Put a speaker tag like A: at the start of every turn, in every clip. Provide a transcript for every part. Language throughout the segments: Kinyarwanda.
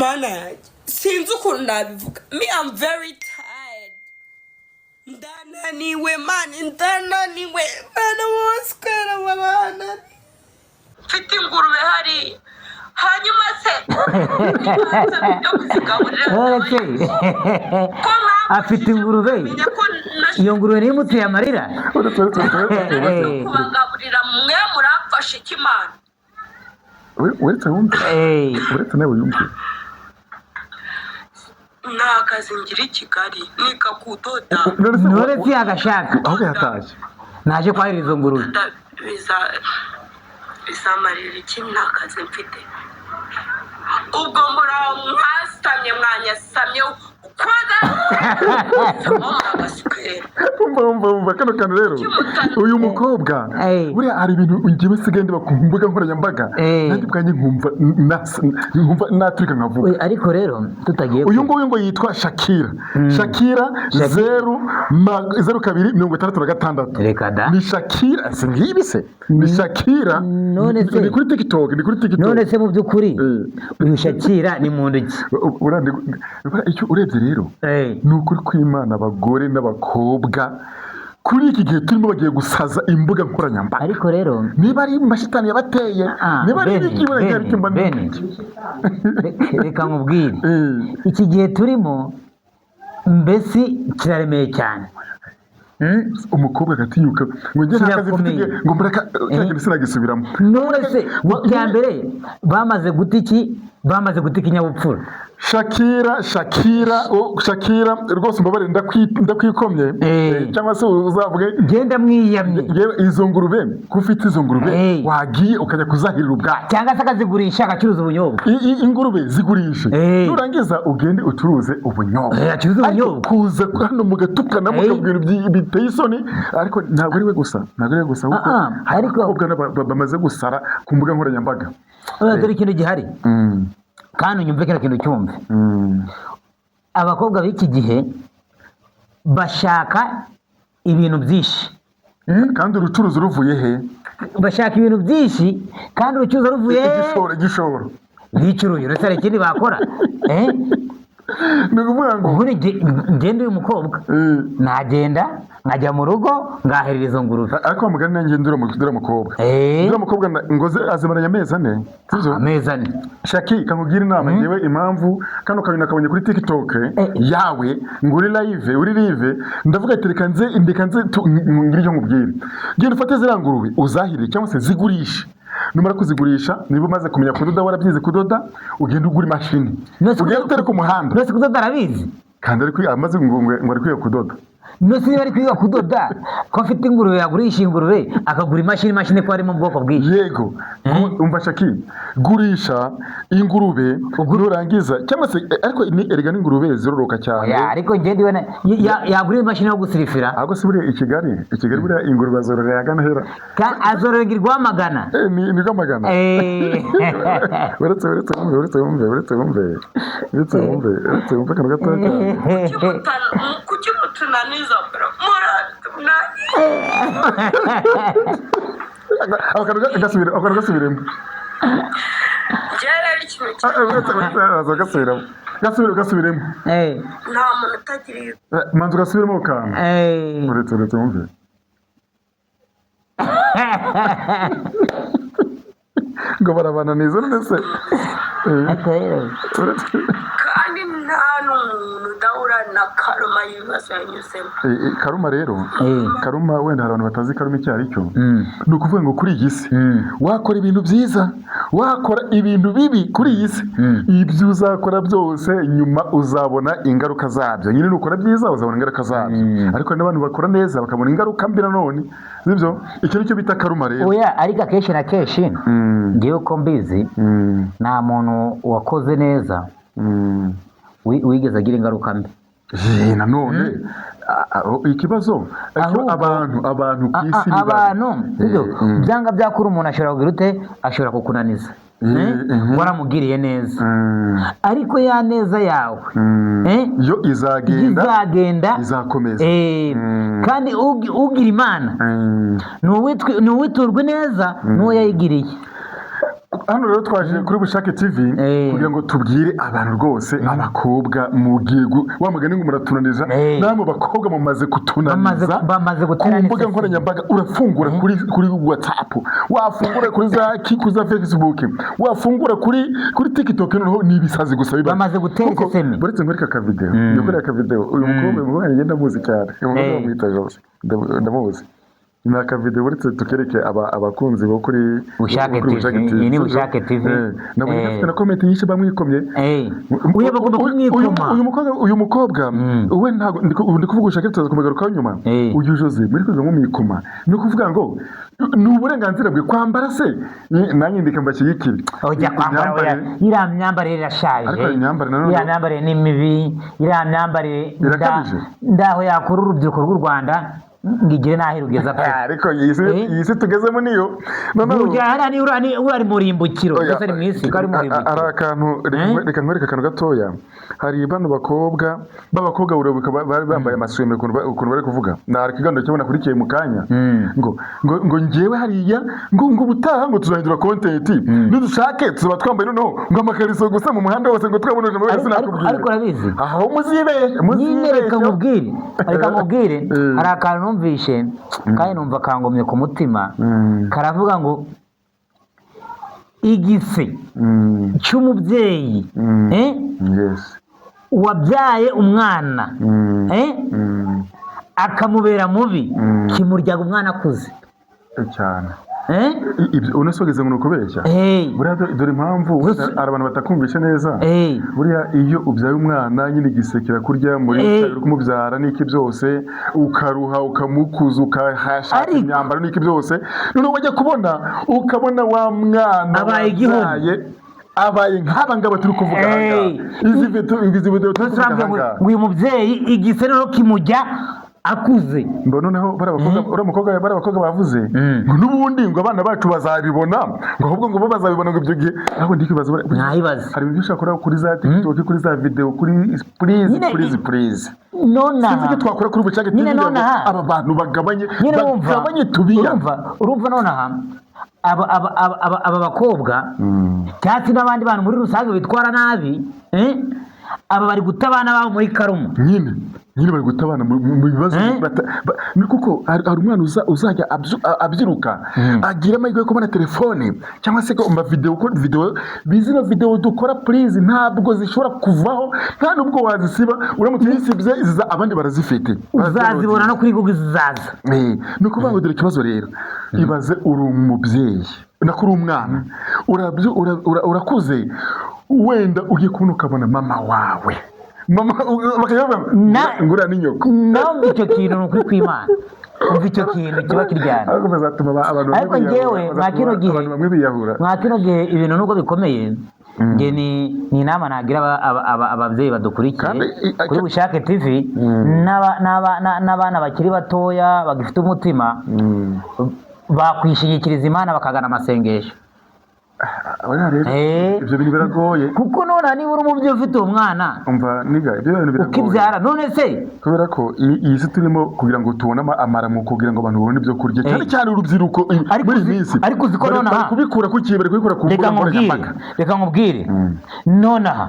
A: Mana yanjye, sinzi ukuntu nabivuga. Me, I'm very tired. Ndananiwe, man, ndananiwe. Mana wose kwera barananiwe. Mfite ingurube hariya, hanyuma se ibibanza byo kuzigaburira?
B: None se
A: ko
B: afite ingurube?
A: Menya ko
B: Iyo ngurube niyo imuteye amarira.
C: Uretse, uretse, uretse, uretse.
A: Kubagaburira, mwe muramfasha iki, Mana?
C: Uretse wumve. Uretse nawe wumve.
A: Nta kazi ngira i Kigali, nika kudoda.
C: None se
B: None se yagashaka?
C: Ahubwo yatashye.
B: Naje kwahirira izo ngurube.
A: Bizamarira iki? Nta kazi mfite. Ubwo muraho mwasamye, mwanyasamye kwaga muragaswera.
C: Umva, umva, umva kano kantu rero. Uyu mukobwa, buriya hari ibintu ngewe nsigaye ndeba ku mbuga nkoranyambaga, nanjye ubwanjye nkumva naturika nkavuga.
B: Oya, ariko rero tutagiye
C: Uyu nguyu ngo yitwa Shakira, Shakira 0 0 2 66.
B: Reka da.
C: Ni Shakira, si ngibi se ni Shakira?
B: None se-
C: Ni kuri TikTok, ni kuri TikTok.
B: None se mu by'ukuri uyu Shakira ni muntu ki?
C: Buriya icyo urebye rero, ni ukuri kw'Imana, abagore n'abakobwa kuri iki gihe turimo bagiye gusaza imbuga nkoranyambaga.
B: Ariko rero
C: Niba ari mashitani yabateye,
B: Ah,
C: niba ari
B: Beni,
C: ibiki, buriya
B: Beni,
C: icyo mba
B: Beni. Reka nkubwire. Iki gihe turimo mbese kiraremeye cyane.
C: Umukobwa agatinyuka ngo njye nta kazi mfite.
B: Kirakomeye.
C: Ngo mureka kiriya kintu sinagisubiramo.
B: None se icya mbere bamaze guta iki? Bamaze guta ikinyabupfura.
C: Shakira, Shakira, oh, Shakira rwose, umbabarire, ndakwikomye. Cyangwa se uzavuge.
B: Genda mwiyamye.
C: Yewe, izo ngurube, ko ufite izo ngurube, wagiye ukajya kuzahirira ubwayo?
B: Cyangwa se akazigurisha, agacuruza ubunyobwa.
C: Ingurube zigurishe, nurangiza ugende ucuruze ubunyobwa.
B: Acuruze
C: Ariko
B: ubunyobwa.
C: kuza hano mugatukana, mukavuga ibintu biteye isoni. Ariko ntabwo ari we gusa, ntabwo ari we gusa, ahubwo
B: Ah, ah,
C: hari
B: ariko-
C: abakobwa bamaze gusara ku mbuga nkoranyambaga.
B: Oya, dore ikintu gihari, kandi unyumve kino kintu, cyumve. Abakobwa b'iki gihe bashaka ibintu byinshi.
C: Kandi urucuruzi ruvuye he?
B: Bashaka ibintu byinshi kandi urucuruzi ruvuye
C: Igishoro, igishoro.
B: Bicuruye, uretse hari ikindi bakora? Eh?
C: Ni ukuvuga ngo
B: Ubundi ngende uyu mukobwa, nagenda nkajya mu rugo ngahirira izo ngurube.
C: Ariko wa mugani, nanjye ndura mukobwa, ndura mukobwa ngo azimaranye amezi 4, sibyo?
B: Amezi 4.
C: Shaki, kankubwira inama ngewe. Impamvu kano kantu nakabonye kuri TikTok yawe, ngo uri live, uri live, ndavuga ati reka nze ngire icyo nkubwire. Genda ufate ziriya ngurube uzahirire cyangwa se zigurishe. Numara kuzigurisha, niba umaze kumenya kudoda, warabyize kudoda, ugenda ugura imashini, ugenda utere ku muhanda.
B: None se kudoda arabizi?
C: Kandi ari kwiga, amaze ngo ari kwiga kudoda.
B: None se niba ari kwiga kudoda, ko afite ingurube, yagurisha ingurube akagura imashini? Imashini ko harimo ubwoko bwinshi.
C: Yego. Umva Shaki, gurisha ingurube, nurangiza cyangwa se ariko ni erega n'ingurube ziroroka cyane.
B: Oya, ariko ngende iwe yagura imashini yo gusirifira.
C: Ahubwo se buriya i Kigali buriya ingurube azororera ahagana hera?
B: Azororera i Rwamagana.
C: Ni Rwamagana. Uretse, uretse wumve, uretse wumve, uretse wumve, uretse wumve, uretse wumve akantu gatoya cyane.
A: Kuki mutunaniza, bro? Muratunaniza.
C: Ako kantu gasubire, ako kantu gasubiremo.
A: Njyewe rero ikintu
C: Ah, ah, uretse, uretse, araza gasubiramo, gasubire, gasubiremo.
A: Nta muntu utagira
C: Manza ugasubiremo ako kantu. Uretse, uretse wumve ngo barabananiza. None se
B: Ariko rero
A: Kandi nta n'umuntu udahura na karma y'ibibazo yanyuzemo.
C: Karma rero, karma, wenda hari abantu batazi karma icyo ari cyo. Ni ukuvuga ngo kuri iyi si, wakora ibintu byiza, wakora ibintu bibi, kuri iyi si ibyo uzakora byose nyuma uzabona ingaruka zabyo. Nyine nukora byiza uzabona ingaruka zabyo, ariko hari n'abantu bakora neza bakabona ingaruka mbi nanone, sibyo? Icyo nicyo bita karma rero.
B: Oya, ariko akenshi na kenshi, ngewe uko mbizi, nta muntu wakoze neza wigeze agira ingaruka mbi.
C: Nanone ikibazo
B: Ahubwo-
C: abantu ku isi ni babi.
B: Abantu, sibyo? Byanga byakura, umuntu ashobora kugira ute? Ashobora kukunaniza. Waramugiriye neza, ariko ya neza yawe,
C: Yo izagenda.
B: Izagenda.
C: Izakomeza.
B: Kandi ugira Imana ni uwiturwa neza n'uwo yayigiriye.
C: Hano rero twaje kuri Bushake TV kugira ngo tubwire abantu rwose, abakobwa mugiye wa mugani ngo muratunaniza. Namwe bakobwa mumaze kutunaniza.
B: Bamaze
C: Ku
B: gutera
C: mbuga
B: n'isesemi.
C: nkoranyambaga, urafungura kuri WhatsApp, wafungura kuri za kuri za Facebook, wafungura kuri TikTok, noneho ni ibisazi gusa biba.
B: Bamaze gutera
C: Kuko,
B: isesemi.
C: buretse nkwereke akavideo, nkwereke akavideo. Uyu mukobwa ngenda muzi cyane, uyu mukobwa bamwita Jose. Ndamuzi. Ni akavideo, uretse tukereke abakunzi bo kuri
B: Bushake
C: kuri
B: TV.
C: Bushake TV.
B: Iyi ni Bushake TV.
C: Nabonye afite na comment nyinshi bamwikomye.
B: Uyu bagomba kumwikoma.
C: Uyu mukobwa we ntabwo ndi kuvuga Bushake, tuzaza kumugarukaho nyuma. Uyu Jose muri kwiga mumwikoma, ni ukuvuga ngo ni uburenganzira bwe kwambara se. Nanjye ndika mbashyigikire.
B: Ujya kwambara oya, iriya myambarire irashaje.
C: Ariko iyi myambarire nanone-
B: Iriya myambarire ni mibi, iriya myambarire
C: Irakabije.
B: ndaho yakura urubyiruko rw'u Rwanda ngo igire n'aho irugeza pe.
C: Ariko iyi si, iyi si tugezemo niyo noneho.
B: Burya hariya ni uriya ari mu rimbukiro.
C: Oya,
B: Mbese ari mu isi ko ari mu
C: hari
B: rimbukiro.
C: akantu, reka nkwereke akantu gatoya. Hari bano bakobwa b'abakobwa, urabuka bari bambaye amasume, ukuntu bari kuvuga. Nari ikiganiro cyo nakurikiye mu kanya, ngo njyewe hariya ngo ubutaha ngo tuzahindura content, nidushake tuzaba twambaye noneho ngo amakariso gusa mu muhanda wose, ngo twabona wese. Nakubwira
B: Ariko urabizi
C: aho muzibe.
B: Nyine reka nkubwire, reka nkubwire. Hari akantu numvishe kandi numva kangomye ku mutima, karavuga ngo igise cy'umubyeyi wabyaye umwana akamubera mubi, kimuryaga umwana akuze.
C: Cyane.
B: Eh?
C: Ibyo unese wageze ngo ni ukubeshya. Buriya dore impamvu hari abantu batakumvishe neza. Buriya iyo ubyaye umwana nyine, igisekera kurya muri uri kumubyara n'iki byose, ukaruha, ukamukuza, ukahashaka imyambaro n'iki byose, noneho wajya kubona ukabona wa mwana
B: Abaye igihome.
C: wabyaye abaye nk'aba ngaba turi kuvuga aha ngaha. Izi video turi
B: Mbese
C: kuvuga
B: urambwira
C: aha
B: ngo
C: ngaha.
B: ngo uyu mubyeyi igise noneho kimujya akuze.
C: Ngo noneho bariya bakobwa, uriya mukobwa, bariya bakobwa bavuze ngo n'ubundi ngo abana bacu bazabibona, ngo ahubwo ngo bo bazabibona, ngo ibyo gihe ahubwo ndikibaza
B: Ntahibaze.
C: Hari ibintu ushobora kuri za TikTok, kuri za video, kuri please,
B: Nyine
C: please, please.
B: Nonaha
C: Sinzi icyo twakora kuri Bushake TV
B: Nyine
C: kugira ngo
B: nonaha.
C: aba bantu bagabanye,
B: Nyine wumva
C: bagabanye tubiya.
B: Urumva nonaha aba bakobwa cyangwa se n'abandi bantu muri rusange bitwara nabi, aba bari guta abana babo muri karuma.
C: Nyine bari guta abana mu bibazo. Ni kuko hari umwana uzajya abyiruka, agira amahirwe yo kubona telefone cyangwa se ko ama video, ko video bizino video dukora, please, ntabwo zishobora kuvaho, nta nubwo wazisiba. Uramutse uyisibye ziza abandi barazifite.
B: Uzazibona no kuri Google zizaza.
C: Ni ukuvuga ngo dore ikibazo rero. Ibaze uri umubyeyi, nako uri umwana, urakuze, wenda ugiye kubona ukabona mama wawe, mama bakajya bavuga ngo uriya ni nyoko.
B: Nawe icyo kintu ni ukuri kw'Imana, umva icyo kintu kiba kiryana.
C: Ariko bazatuma abantu bamwe
B: Ariko
C: biyahura,
B: njyewe, mwa
C: bazatuma
B: kino gihe-
C: abantu bamwe biyahura.
B: Mwa kino gihe ibintu nubwo bikomeye, njye ni inama nagira ababyeyi badukurikiye
C: Kandi
B: kuri Bushake TV n'abana bakiri batoya bagifite umutima, bakwishingikiriza Imana bakagana amasengesho.
C: Oya rero, ibyo bintu biragoye.
B: Kuko none niba uri umubyeyi ufite uwo mwana
C: Umva niga, ibyo bintu biragoye.
B: ukibyara, none se
C: Kubera ko iyi si turimo, kugira ngo tubone amaramuko, kugira ngo abantu babone ibyo kurya, cyane cyane urubyiruko
B: Ariko
C: muri iyi minsi
B: ariko uzi ko nonaha-
C: bari kubikura ku ki? Bari kubikura ku
B: Reka
C: mbuga
B: nkubwire,
C: nkoranyambaga.
B: reka nkubwire nonaha,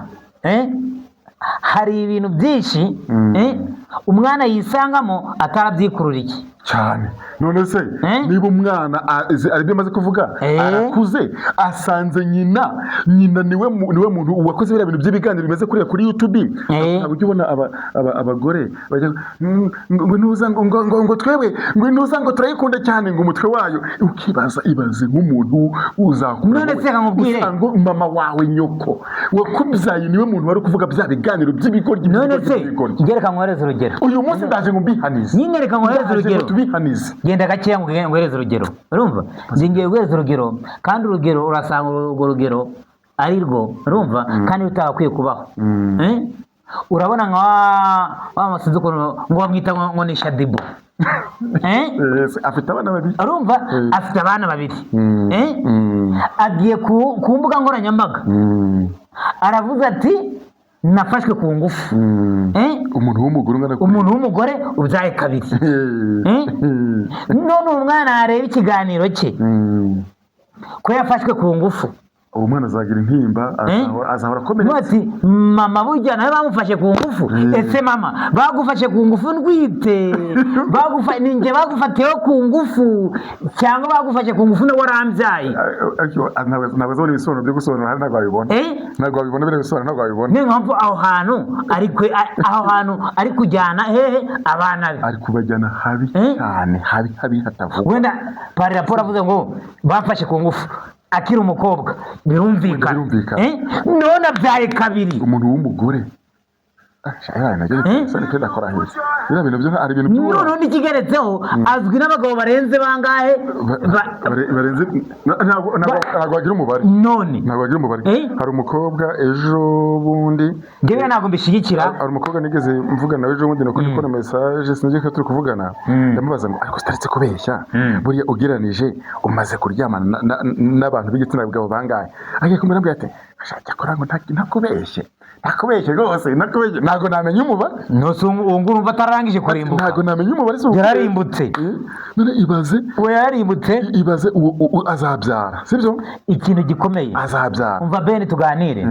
B: hari ibintu byinshi umwana yisangamo atarabyikururiye.
C: Cyane. None se niba umwana aribyo amaze kuvuga, arakuze, asanze nyina niwe muntu wakoze biriya bintu by'ibiganiro bimeze kuriya kuri YouTube, ntabwo ujya ubona abagore bajya ngo ntuza ngo twebwe ngo ntuza ngo turayikunda cyane, ngo umutwe wayo, ukibaza, ibaze nk'umuntu uzakura
B: None se reka nkubwire.
C: usanga mama wawe, nyoko wakubyaye, niwe muntu wari kuvuga bya biganiro by'ibigoryi,
B: None
C: by'ibigoryi,
B: se
C: by'ibigoryi.
B: njye reka nkohereze urugero.
C: Uyu munsi ndaje ngo mbihanize.
B: Nyine reka nkohereze
C: Ndaje ngo
B: urugero.
C: tubihanize.
B: Genda gakeya ngo nguhereze urugero. Urumva, njye ngiye guhereza urugero, kandi urugero urasanga urwo rugero ari rwo, urumva, kandi rutakwiye kubaho. Urabona nka wa masinzi ukuntu ngo bamwita ngo ni Shadibu.
C: Yes, afite abana babiri.
B: Urumva, afite abana babiri. Agiye ku mbuga nkoranyambaga, aravuze ati nafashwe ku ngufu.
C: Umuntu w'umugore ungana kuriya.
B: Umuntu w'umugore ubyaye kabiri. None umwana yareba ikiganiro cye ko yafashwe ku ngufu.
C: Uwo mwana azagira intimba, azahora akomeretse.
B: Ati mama burya nawe bamufashe ku ngufu. Ese mama, bagufashe ku ngufu ndwite? Ni njye bagufatiyeho ku ngufu cyangwa bagufashe ku ngufu nawe warambyaye?
C: Ariko ntabwo azabona ibisobanuro byo gusobanura hari, ntabwo wabibona.
B: Eh?
C: Ntabwo wabibona biriya bisobanuro, ntabwo wabibona.
B: Niyo mpamvu aho hantu ari kujyana hehe abana be?
C: Ari kubajyana habi
B: Eh?
C: cyane, habi habi hatavugwa.
B: Wenda par rapport avuze ngo bafashe ku ngufu akiri umukobwa, birumvikana.
C: Birumvikana.
B: Eh? None abyaye kabiri.
C: Umuntu w'umugore. Ah, sha, nabyo
B: Eh?
C: ni pe, ndakora heza biriya bintu byo, hari ibintu by'ubura.
B: Noneho n'ikigeretseho, azwi n'abagabo barenze bangahe?
C: Barenze, ntabwo wagira umubare.
B: None
C: Ntabwo wagira umubare.
B: Eh?
C: Hari umukobwa ejo bundi
B: Njyewe ntabwo mbishyigikira.
C: Hari umukobwa nigeze mvugana nawe ejo bundi, nuko ndi kubona message, sinzi ko turi kuvugana, ndamubaza ngo ariko sitaretse kubeshya, buriya ugereranije umaze kuryamana n'abantu b'igitsina gabo bangahe? Agiye kumera ambwira ati cyakora ngo ntakubeshye, ntakubeshye rwose, ntakubeshye, ntabwo namenya umubare.
B: Nose uwo nguwo urumva atararangije kurimbuka?
C: Ntabwo namenya umubare, si
B: Yararimbutse.
C: Eh, none ibaze.
B: Uwo yararimbutse.
C: Ibaze uwo azabyara, sibyo?
B: Ikintu gikomeye.
C: Azabyara.
B: Umva Ben, tuganire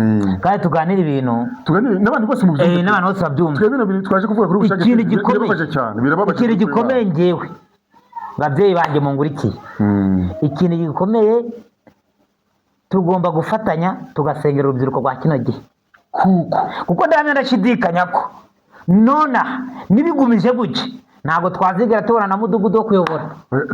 B: kandi tuganire ibintu.
C: Tuganire n'abantu bose mu byumve.
B: N'abantu bose babyumve.
C: Twebwe bino bintu twaje kuvuga kuri ubushake
B: Ikintu gikomeye.
C: birababaje cyane, birababaje.
B: Ikintu gikomeye, ngewe babyeyi banjye mungurikiye, ikintu gikomeye, tugomba gufatanya tugasengera urubyiruko rwa kino gihe.
C: Kuko
B: Kuko ndahamya ndashidikanya ko nonaha nibigumije gutya, ntabwo twazigera tubona na mudugudu wo kuyobora.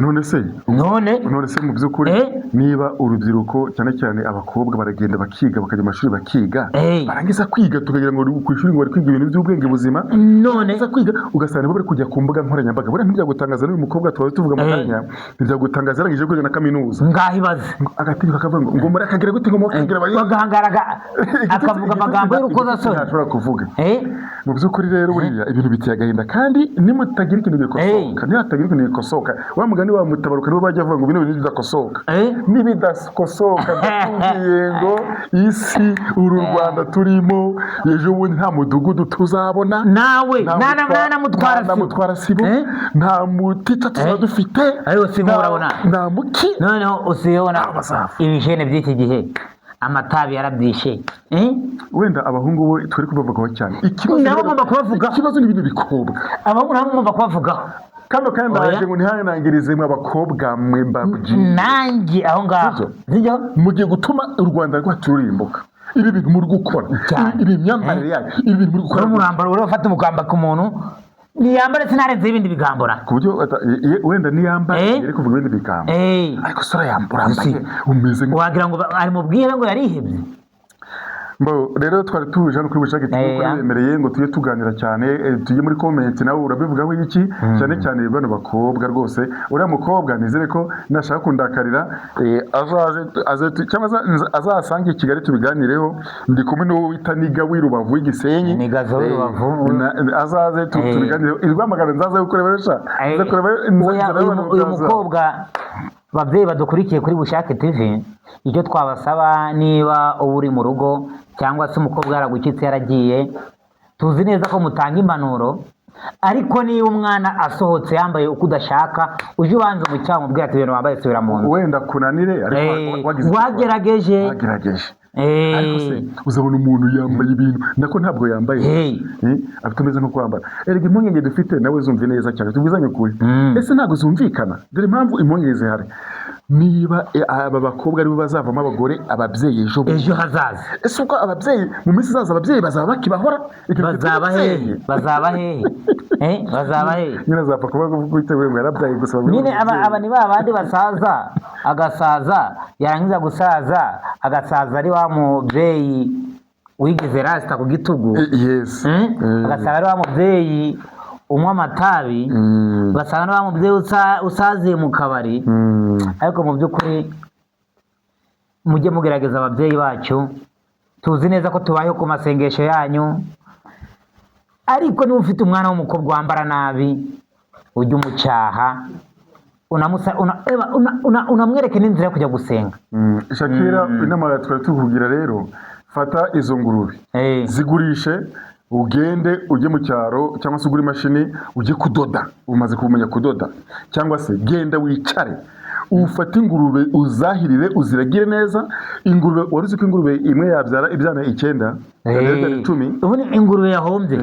C: None se
B: None
C: none se mu by'ukuri,
B: Eh?
C: niba urubyiruko, cyane cyane abakobwa, baragenda bakiga, bakajya mu mashuri bakiga,
B: Eh.
C: barangiza kwiga tukagira ngo ku ishuri ngo bari kwiga ibintu by'ubwenge buzima,
B: None
C: barangiza kwiga ugasanga nibo bari kujya ku mbuga nkoranyambaga. Buriya ntibyagutangaza n'uyu mukobwa tuba tuvuga mu
B: Eh.
C: kanya, ntibyagutangaza yarangije kwiga na kaminuza,
B: Ngaho ibaze.
C: Agatinyuka akavuga ngo murakagira gute, ngo murakagira
B: Bagahangara akavuga amagambo y'urukozasoni.
C: Ntashobora kuvuga.
B: Eh?
C: Mu by'ukuri rero buriya ibintu biteye agahinda, kandi nimutagira ikintu gikosoka, nihatagira ikintu gikosoka, wa mugani wa Mutabaruka, nibo bajya bavuga ngo bino bintu bidakosoka,
B: Eh?
C: nibidakosoka ndakubwiye ngo isi, uru Rwanda turimo, ejo bundi nta mudugudu tuzabona.
B: Nawe nta mutwara
C: nta
B: sibo.
C: Mutwara sibo.
B: Eh?
C: Nta mutica tuzaba
B: Eh?
C: dufite.
B: Ariko sibo urabona.
C: Nta muki.
B: Noneho usibona
C: Bazava.
B: ibijene by'iki gihe, amatabi yarabyishe. Eh?
C: Wenda abahungu bo turi kubavugaho cyane, ikibazo
B: Nabo ngomba kubavugaho.
C: Ikibazo ni ibintu bikobwa.
B: Abahungu nabo ngomba kubavugaho.
C: Kano kandi
B: Oya.
C: ndaje ngo ntihanangirize mwe abakobwa mwe, mbabwire.
B: Nanjye aho ngaho.
C: Sibyo?
B: Sibyo?
C: Mugiye gutuma u Rwanda rwacu rurimbuka, ibi bintu muri gukora.
B: Cyane.
C: Ibi myambarire yanyu, ibi bintu muri gukora.
B: Uri umurambaro uri ufata umugamba ku muntu ntiyambare, sinarenzeho ibindi bigambura.
C: Ku buryo wenda niyambara
B: Eh?
C: yari kuvuga ibindi bigambo,
B: Eh,
C: ariko sura urambaye umeze nka
B: Wagira ngo ari mu bwihe ngo yarihebye.
C: Mbo, rero twari tuje hano kuri Bushake TV
B: Eh,
C: kuko
B: ya.
C: bemereye ngo tujye tuganira cyane, tujye muri comment, nawe urabivugaho iki? Cyane cyane bano bakobwa rwose. Uriya mukobwa nizere ko nashaka kundakarira, azaze aze cyangwa azasange i Kigali tubiganireho. Ndi kumwe n'uwo wita Niga w'i Rubavu w'igisenyi.
B: Niga zo w'i Rubavu.
C: Azaze tubiganireho. I Rwamagana nzaze kureba sha, nza kureba
B: Oya, uyu mukobwa, babyeyi badukurikiye kuri Bushake TV, icyo twabasaba, niba uba uri mu rugo cyangwa se umukobwa yaragukitse yaragiye, tuzi neza ko mutanga impanuro, ariko niba umwana asohotse yambaye uko udashaka, ujye ubanza umucyaha, umubwira ati ibintu wambaye, subira mu nzu.
C: Wenda kunanire, ariko wagize icyo ukora.
B: Wagerageje.
C: Wagerageje. Ariko se uzabona umuntu yambaye ibintu, nako ntabwo yambaye, afite umeze nko kwambara. Erega impungenge dufite nawe zumve neza cyane, tubwizanye ukuri. Ese ntabwo zumvikana? Dore impamvu impungenge zihari: niba aba bakobwa aribo bazavamo abagore, ababyeyi ejo bundi,
B: Ejo hazaza.
C: Ese ubwo ababyeyi mu minsi izaza, ababyeyi bazaba bakibahora? Icyo twita
B: Bazaba hehe?
C: ababyeyi.
B: Bazaba hehe? Bazaba hehe?
C: Nyine azapfa kuba witeguye ngo yarabyaye gusa babwire
B: Nyine
C: umubyeyi.
B: Aba ni ba bandi basaza, agasaza, yarangiza gusaza agasaza ari wa mubyeyi wigize rasita ku gitugu.
C: Yes.
B: Agasanga ari wa mubyeyi unywa amatabi, ugasanga ari wa mubyeyi usaziye mu kabari. Ariko mu by'ukuri mujye mugerageza, ababyeyi bacu, tuzi neza ko tubayeho ku masengesho yanyu, ariko niba ufite umwana w'umukobwa wambara nabi, ujye umucyaha, unamwereke n'inzira yo kujya gusenga.
C: Shakira, inama twari tukugira rero, fata izo ngurube, zigurishe, ugende ujye mu cyaro, cyangwa se ugure imashini ujye kudoda, umaze kumenya kudoda, cyangwa se genda wicare. Ufate ingurube, uzahirire, uziragire neza. Ingurube, wari uzi ko ingurube imwe yabyara ibyana 9, yabyara ibyana 10?
B: Ubundi ingurube yahombye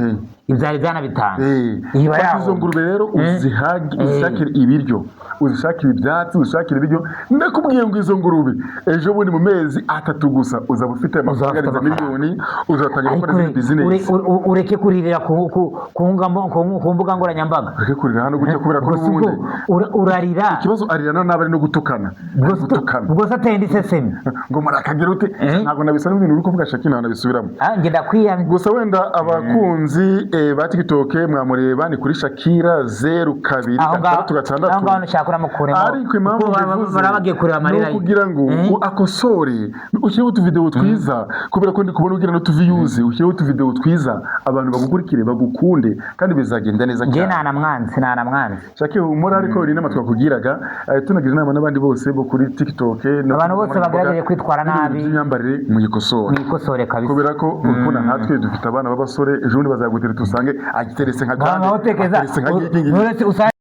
B: ibyara ibyana 5. Iba
C: Fata izo
B: yahombye.
C: ngurube rero, uzihage, uzishakire ibiryo, uzishakire ibyatsi, uzishakire ibiryo. Ndakubwiye ngo izo ngurube ejo bundi mu mezi 3 gusa uzaba ufite amafaranga
B: ufite
C: arenze
B: amafaranga.
C: miliyoni, uzatangira
B: Ariko
C: gukora izindi bizinesi.
B: Ureke kuririra ku mbuga nkoranyambaga.
C: Ureke kurira hano gutya, kubera ko
B: Ubwo si ubwo
C: n'ubundi
B: urarira.
C: Ikibazo, arirana nabi, ari no gutukana, ari gutukana.
B: Ubwo se ateye indi sesemi.
C: Ngo murakagira ute? Ntabwo nabisubiramo ibintu uri kuvuga, Shaki, ntabwo nabisubiramo.
B: Ah, njye ndakwiyamye.
C: Gusa wenda abakunzi ba TikTok mwamureba, ni kuri Shakira 02
B: Aho ngaho,
C: 6 6.
B: aho ngaho ntushaka uramukuremo.
C: Ariko impamvu
B: Kuko
C: mbivuze
B: baba bagiye kureba
C: ni
B: amarira ye.
C: ukugira ngo akosore, ushyireho utuvidewo twiza, kubera ko ndi kubona ugira n'utuviews. Ushyireho utuvidewo twiza, abantu bagukurikire, bagukunde, kandi bizagenda neza
B: Njye
C: cyane.
B: ntanamwanze, ntanamwanze.
C: Shaki, humura. Ariko ni inama twakugiraga, tunagira inama n'abandi bose bo kuri TikTok no
B: Abantu
C: ku
B: bose
C: mbuga
B: bagerageje kwitwara
C: n'ibintu
B: nabi.
C: by'imyambarire muyikosore.
B: Mwikosore kabisa.
C: Kubera ko urukundo nkatwe dufite abana b'abasore, ejo bundi bazagutereta usange agiteretse nka
B: Ngaho
C: gande,
B: utekereza
C: ateretse nka giki ngiki.
B: nturetse usanga